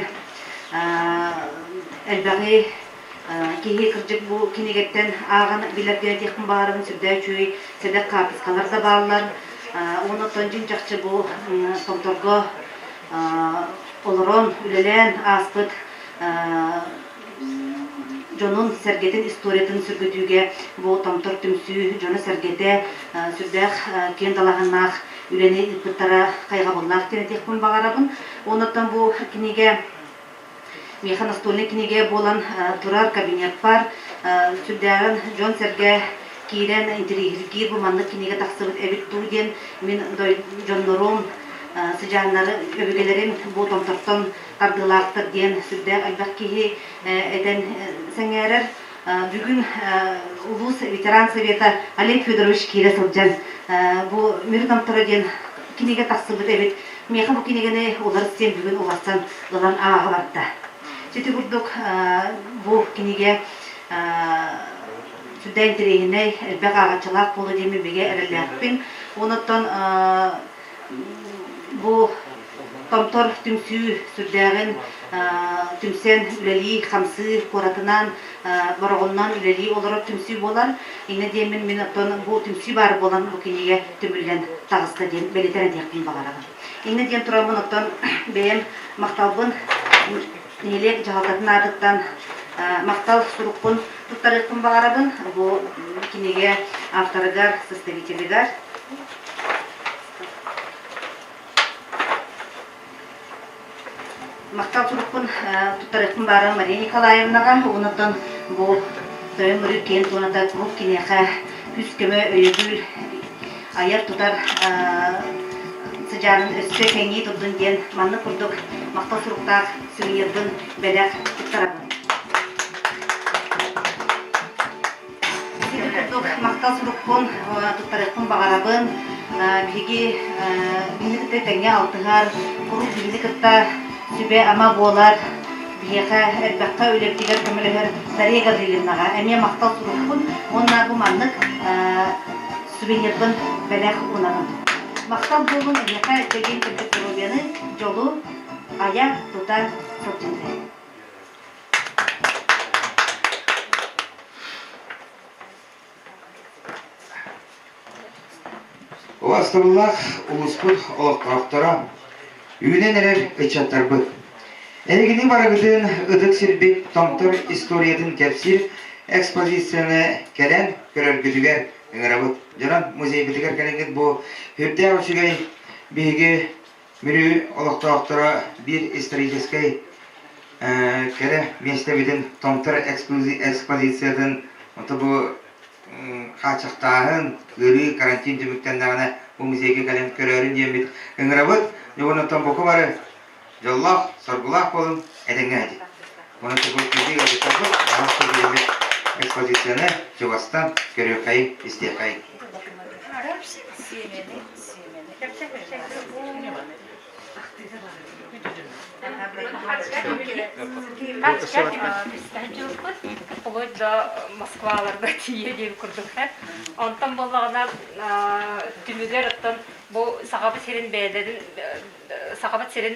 элбэҕи Киһи кырдьык бу кинигэттэн ааҕан билэргэ этиэхпин баҕарабын сүрдээх үчүгэй сэдэх хаартыскалар да бааллар. Уонна оттон дьиҥ чахчы бу Томторго олорон, үлэлээн ааспыт дьонун сэргэтин историятын сөргүтүүгэ бу Томтор түмсүү дьоно-сэргэтэ сүрдээх киэҥ далааһыннаах үлэни ыыппыттара хайҕабыллаах диэн этиэхпин баҕарабын. Оннуттан бу кинигэ миэхэ настольнай кинигэ буолан турар кабинетпар сүрдээҕин дьон-сэргэ киирэн интэриэһиргиир бу маннык кинигэ тахсыбыт эбит дуу диэн мин дьоннорум сыдьааннары өбүгэлэрим бу томтортон тардыылаахтар диэн сүрдээх элбэх киһи этэн сэҥээрэр. Бүгүн улуус ветеран совета Олег Федорович киирэ сылдьан бу Мүрү томторо диэн кинигэ тахсыбыт эбит. Миэхэ бу кинигэни уларыс диэн бүгүн уларсан ылан ааҕа барда. Сити курдук бу кинигэ сүрдээх интэриэһинэй, элбэх ааҕаччылаах буолуо диэн мин бигэ эрэллээхпин. Онуттан бу Томтор түмсүү сүрдээҕин түмсэн үлэлии-хамсыы куоратынан, Бороҕонунан үлэлии олорор түмсүү буолар. Инньэ диэммин мин оттон бу түмсүү баар буолан бу кинигэ түмүллэн таҕыста диэн бэлиэтэн этиэхпин баҕарабын. Инньэ диэн тураммын оттон бэйэм махталбын нэһилиэк дьаһалтатын аатыттан махтал сурукпун туттарыахпын баҕарабын. Бу кинигэ авторыгар, составителигэр. Махтал сурукпун туттарыахпын баара Мария Николаевнаҕа, онон бу Тойон Мырыы киэн туоната куруук киниэхэ күүс-көмө өйөбүл айар-тутар сыдьаанын өссө кэҥии турдун диэн маннык курдук махтал суруктаах сувенирбын бэлэх туттарабын. Ити курдук махтал сурукпун туттарыахпын баҕарабын. Биһиги биһини кытта тэҥҥэ алтыһар, куруук биһини кытта сүбэ-ама буолар, биһиэхэ элбэххэ үлэбитигэр көмөлөһөр Дария Гаврильевнаҕа эмиэ махтал сурукпун уонна бу маннык сувенирбын бэлэх уунабын. Махтал буолун эһиэхэ чэгиэн чэбдик доруобуйаны, дьолу айа тута сылдьын. Убастабыллаах улууспут олохтоохторо, үүнэн эрэр ыччаттарбыт! Эһигини барыгытын ытык сирбит Томтор историятын кэпсиир экспозицияны кэлэн көрөргүтүгэр ыҥырабыт. Дьонон музейбытыгар кэлэҥҥит бу сүрдээх үчүгэй биһиги Мүрү олохтоохторо биир историческай кэрэ миэстэбитин Томтор экспозициятын онто бу хааччахтааһын, ыарыы, карантин түмүктэннэҕинэ бу музейга кэлэн көрөөрүн диэммит ыҥырабыт. Дьэ оттон бука бары дьоллоох, соргулаах буолун, этэҥҥэ этин. Онон бу күндү ыалдьыттарбыт аһаҕас биэрбит экспозицияны чугастан көрүөххэйиҥ, истиэххэйиҥ. Вплоть до Москваларга тиийэ диэн курдук. Онтон буоллаҕына түмүгэр оттон бу Сахабыт сирин бэйэлэрин Сахабыт сирин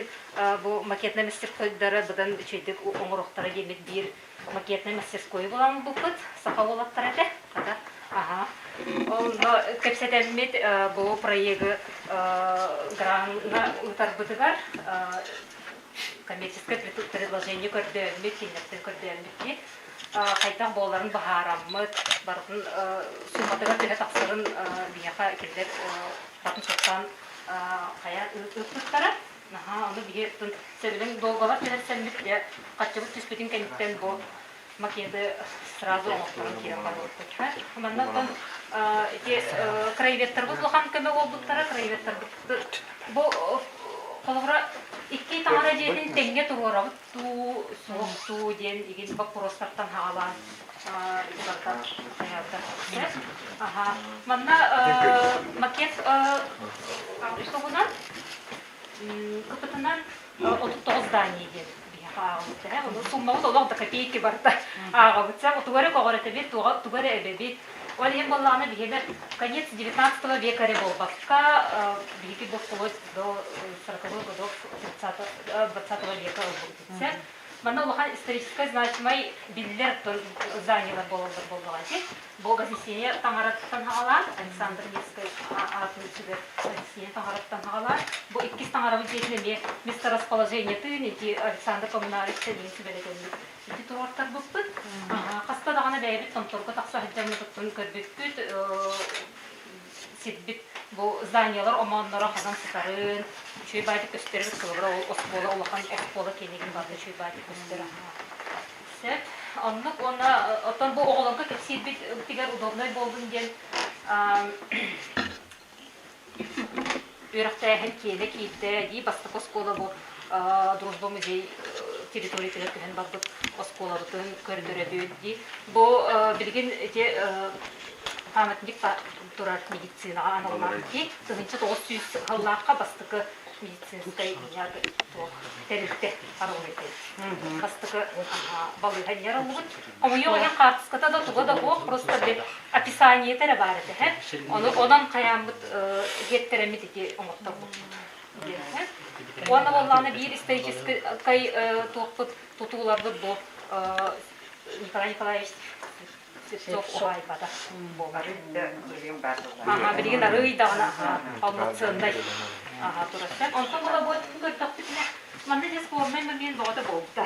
бу макетнай мастерскойдара быдан үчүгэйдик оҥоруохтара диэммит биир макетнай мастерскойу булан ылбыппыт. Саха уолаттара этэ. Хата. Аха. Онно кэпсэтэммит бу проегы граҥҥа ыытарбытыгар коммерческое предложение көрдөөммүт, кинилэртэн көрдөөммүт дии. Хайдах буоларын быһаараммыт, барытын сумматыгар төһө тахсарын биһиэхэ кинилэр барытын суоттаан хайа ыыппыттара. Наһаа ону биһи сөбүлэҥ дуогабар түһэрсэммит дьэ хаччыбыт түспүтүн кэнниттэн бу макеты сразу оҥотторон киирэн барбыппыт. Манна оттон ити краеведтарбыт улахан көмө буолбуттара краеведтарбыт бу холобура икки таҥара дьиэтин тэҥҥэ туруорабыт дуу суох дуу диэн игин боппуруостартан хаалаан Манна макет туһунан кыпытынан 39 здание диэн биһиэхэ ааҕыбыттара. Ону суммабыт олох да копейки барыта ааҕабыт. Тугу эрэ көҕүрэтэбит, тугу эрэ эбэбит. Ол иһин буоллаҕына биһиэнэ конец XIX века эрэ буолбакка, биһиги бу вплоть до 40-х годов XX века ылбыппыт. Манна улахан историческай значимай биллэр зданиелар буолаллар буоллаҕа ити. Бу Вознесение таҥараттан хаҕалаан, Александр Невскэй аатын сүгэр Вознесение таҥараттан хаҕалаан, бу иккис таҥарабыт дьиэтин эмиэ месторасположениетын ити Александр Коммунарович сэлиин сүбэлэтэммит ити туруортарбыппыт. Хаста даҕаны бэйэбит Томторго тахса сылдьаммытыттан көрбүппүт, сирбит. Бу зданиялар омоонноро ханан сытарын, үчүгэй баайдык көстөр эбит, холобура ол оскуола улахан оскуола киэнигин барыта үчүгэй баайдык көстөр. Сөп. Оннук уонна оттон бу оҕолорго кэпсиирбитигэр удобнай буоллун диэн үөрэхтээһин киэнэ киирдэ дии бастакы оскуола бу Дружба музей территориятыгар көһөн барбыт оскуолабытын көрдөрөбүт дии. Бу билигин ити памятник турар медицинаҕа аналлаах дии. 1900 сыллаахха бастакы медицинскай тэрилтэ арыллыбыт. Бастакы балыыһа арыллыбыт. Хомойуох иһин хаартыската да туга да суох, просто били описаниета эрэ баар этэ. Ону онон хайааммыт иһиэттэрэммит ити оҥотторбуппут. Уонна буоллаҕына биир историческай туохпут тутууларбыт бу Николай Николаевич Слепцов уһаайбата буолар. Аха, билигин арыый даҕаны полноценнай турар. Онтон була бу көрдөхпүтүнэ манна дьэ спорнай момент бөҕөтө буолбута.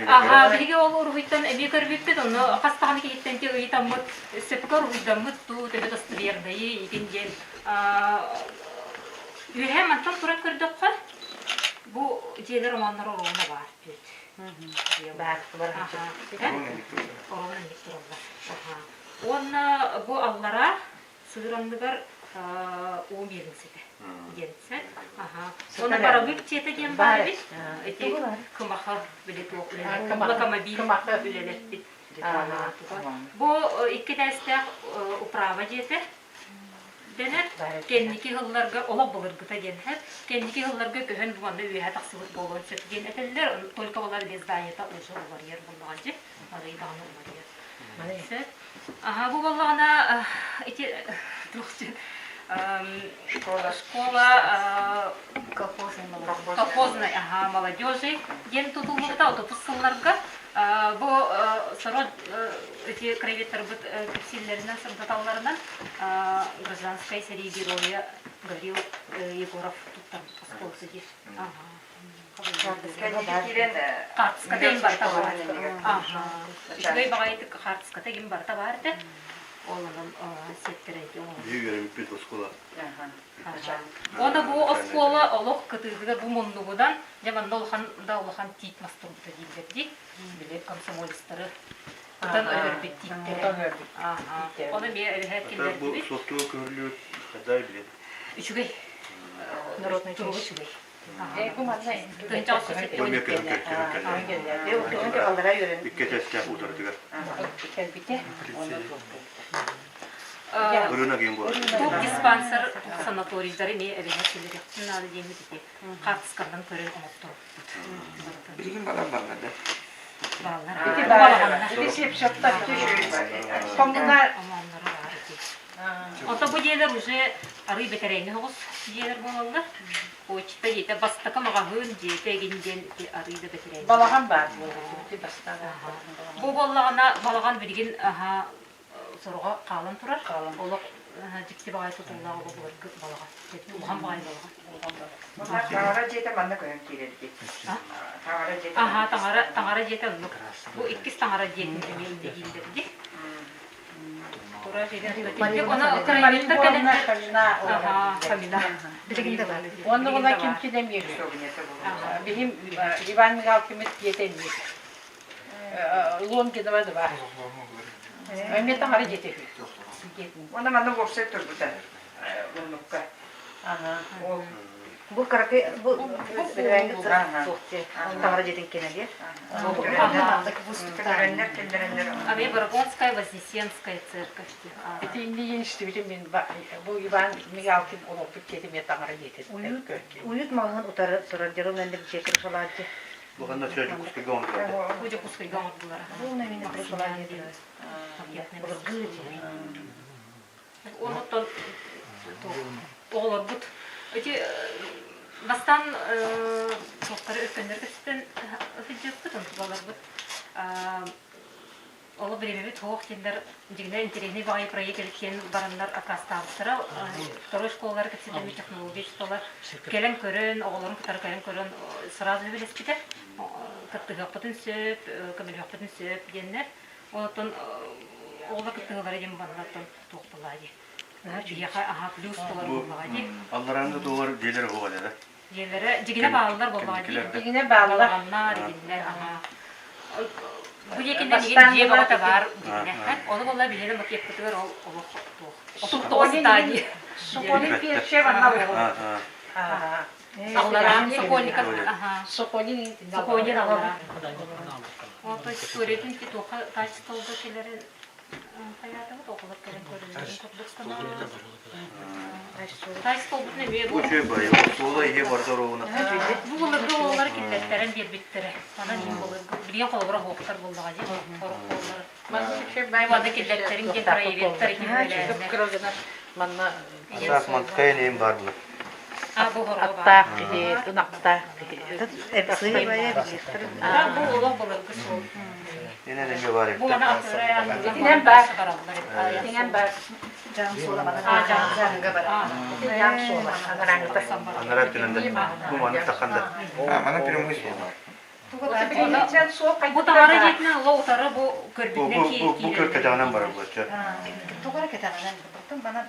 Аха, биһиги ол уруһуйтан эмиэ көрбүппүт, ону хас даҕаны киһиттэн ти ыйытаммыт, сөпкө уруһуйдаммыт дуу, төһө достовернайы игин диэн Үөһээ мантан туран көрдөххө, бу дьиэлэр омоонноро оруобуна баар бүт. Баар, Оруобуна инник тураллар. Уонна бу аллараа сыыр анныгар уу миэлиҥсэтэ диэн сэр. Уонна паровик дьиэтэ диэн баар эбит. Ити кымаха били туох локомобиль үлэлэппит. Бу икки этээстээх управа дьиэтэ дэнэр. Кэнники сылларга олох былыргыта диэн эһэр. Кэнники сылларга көһөн бу манна үөһэ тахсыбыт буолуон сөп диэн этэллэр. Только олар без зданиета уже уларыйар буоллаҕа дьи. Арый даҕаны уларыйар. Сөп. Аха бу буоллаҕына ити туох школа школа колхозной ага молодежи диэн тутуллубута отутус сылларга Бу сорох эти краеведтарбыт кэпсииллэринэн, сырдаталларынан гражданскай сэрии геройа Гаврил Егоров туттарбыт оскуоласы диир. Хаартыската им барыта баар. Үчүгэй баҕайытык хаартыската им барыта баар этэ. Ол онон сиэттэрэ Биһиги үөрэммиппит оскуола. Уонна бу оскуола олох кытыытыгар бу муннугунан, дьэ манна улахан да улахан тиит мас турбута дииллэр дии. Били комсомолецтары ытан өлөрбүт тииттэрэ. Ону эмиэ эбэһээт киллэрдибит. Бу суоттуга көһөрүллүбүт хайдай билет. Үчүгэй. Народный туруга үчүгэй. Икки этээстээх утарытыгар. Кэлбитэ. Туох диспансер санаторийдары эмиэ эбэһэ киллэриэхпин наада диэммит ити хаартысканан көрөн оҥотторбуппут. Билигин балар баллар да. Баллар. Ити бааллар. Ити сепсоттар. Коммуна Омоонноро баар ити. Ото бу дьиэлэр уже арый бэтэрээҥҥи соҕус дьиэлэр буолаллар. Почта дьиэтэ бастакы маҕаһыын дьиэтэ эгин диэн ити арый да бэтэрээҥҥи. Балаҕан баар буолар. Ити бастаан. Бу буоллаҕына балаҕан билигин аһа сороҕо хаалан турар. Олох дьикти баҕайы тутуллаах олох былыргы балаҕан. Улахан баҕайы балаҕан. Таҥара дьиэтэ манна көһөн киирэр дии. Таҥара дьиэтэ. Аха, таҥара, таҥара дьиэтэ оннук. Бу иккис таҥара дьиэтин эмиэ иннэ дииллэр дии. Турар Оны краеведтар кэлэннэр Аха, Фомина. Билигин да бар. Онно була ким килем Бихим Иван Михайлович дьиэтэ эмиэ. Лонгинова да Эмиэ таҥара дьиэтэ үһү. Уонна манна уопсай турбута муннукка. Ол Бу кыракый бу таҥара дьиэтин кэнэлиэ. Кэлэрэннэр кэллэрэннэр. Ами Баргонская Вознесенская церковь. Ити инни истибитим мин бу Иван Мигалкин олорбут дьиэтэ эмиэ таҥара дьиэтэ. Уют маҕаһыын утары турар дьэ ол мэнник дьиэ крышалааччы. Бу ханна сө Дьокуускайга оҥордулар. Бу Дьокуускайга оҥордулар. Бу мэнник крышалааччы. Былыргы дьиэ. Онуттан оҕолорбут ити бастаан суохтары өркөннөр көстөн сылдьыппыт, онтубаларбыт Ол бириэмэбит суох диэннэр дьиҥинэ интэриэһинэй баҕайы проект эбит диэн бараннар аккаастаабыттара. Второй школалары кэпсэтэммит технология учуутала кэлэн көрөн, оҕолорун кытары кэлэн көрөн сразу сөбүлэспитэ. Кыттыһыахпытын сөп, көмөлөһүөхпүтүн сөп диэннэр. Онтон оҕолор кыттыһыылара диэн манна оттон туох буоллаҕа дии. Биһиэхэ аһа плюс буолар буоллаҕа дии. Аллараанга туолар дьиэлэр оһуох этэ. Дьиэлэрэ дьигинэ бааллар буоллаҕа дии. Дьигинэ бааллар. Балаҕаннар, игиннэр, аһа. Бу диэкиннэн игин дьиэ бөҕөтө баар дьигинэ. Ону буолла биһиэнэ макетпытыгар ол олох туох. 39 здание. Соколин пиэрчэ манна олорор. Аллараан Сокольников. Соколин Соколин аллараа. Ол то историятын ити туохха качестволга кэлэрин хайаатыбыт оҕолор кэлэн көрөллөрүн курдук санаа. Качестволбутун эмиэ бу. Үчүгэй бай, суола иһи барда оруобуна. Бу былыргы оҕолор киллэртэрэн биэрбиттэрэ. Манан иһин былыргы билигин холобура оһуохтар буоллаҕа дии. Хорук буоллар. Манна киллэртэрин диэн краеведтар иһин Манна Атаах мантыкай эниим баар була. Аттаах киһи, ынахтаах киһи. Бу олох былыргы суол. Инэн эмиэ баар Бу ана атыырайаан Итинэн баар. Итинэн баар. Дьаам суола А, дьаам барар. Ити дьаам суола. Анараҥыта. Анараа өттүнэн да. Бу маннык таххан да. Манан прямой суол. Бу таҥара дьиэтинэн ыла утары бу көрбүтүнэн Бу бу көр кэтэҕинэн барар буолчу. Тугу эрэ кэтэҕинэн оттон манан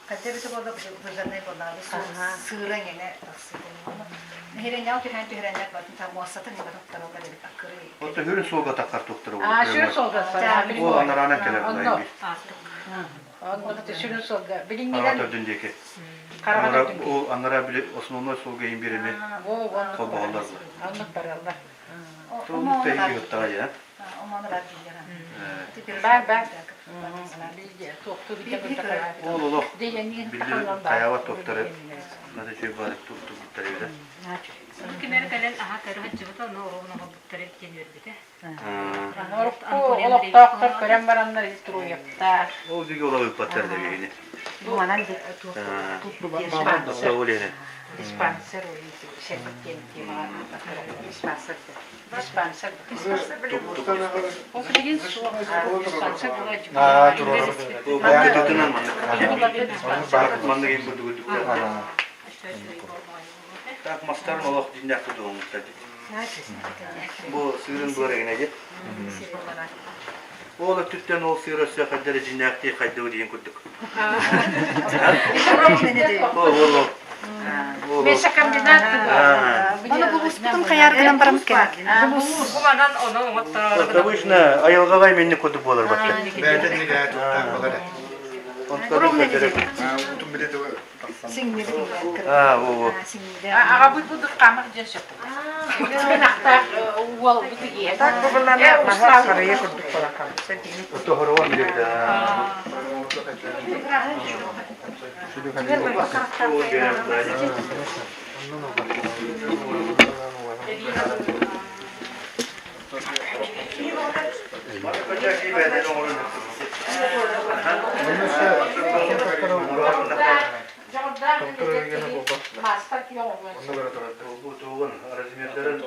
хайда эбитэ буолла быһыаннай буоллаҕа сыыра иҥэнэ тахсыытын нэһилиэнньэҕэ түһээн түһэрэннэр батын там муостатын иҥэн туттараллар эбит аккыры Отто хүрүн суолга таххар туохтара Аа, сүрүн суолга Ол анараанан кэлэр Онно. Онно сүрүн суолга. Билиҥҥинэн төрдүн диэки. Хараҕа төрдүн Ол анараа били основной суолга иһин биир эми холбоһоллор. Оннук бараллар. Туолук тэһиги ыттаҕа я. Бар бар. Ол олох били хайаабат туохтары надо үчүгэй баар туттубуттар эбитэ. Кимэр кэлэн аха көрө сылдьыбыта, ону оруобун оҥорбуттар эбит диэн үөрбүтэ. Урукку олохтоохтор көрөн бараннар инструйуохтаах. Ол диги олох ыыппаттар да биһини. Бу манан Диспансер диспансер диспансер Ол билигин суох диспансер Маннык Так мастарын олох дьиннээх тутуһуҥуттар Бу сыырын буор эгинэ дьэ. Ол өттүттэн ол сыыр өссө хайдары дьиннээхтии хайдыбы диэн курдук. Ол ол ол. Мясокомбинат Оны булуспутун хайаар гынан барам кэлэр. Бу манан ону оҥотторор. Обычно айылҕаҕа именник курдук буолар батта. Бэйэтин нигээ туттаах болар. Онтон Утум билети Аа, во-во. Аҕабыт бу духхамах дьэн сөп. Мен ахтаах уол бу тигиэ. Так бу буллана маһа сарайа курдук болакам. Тоһоруон билебит. Размердарын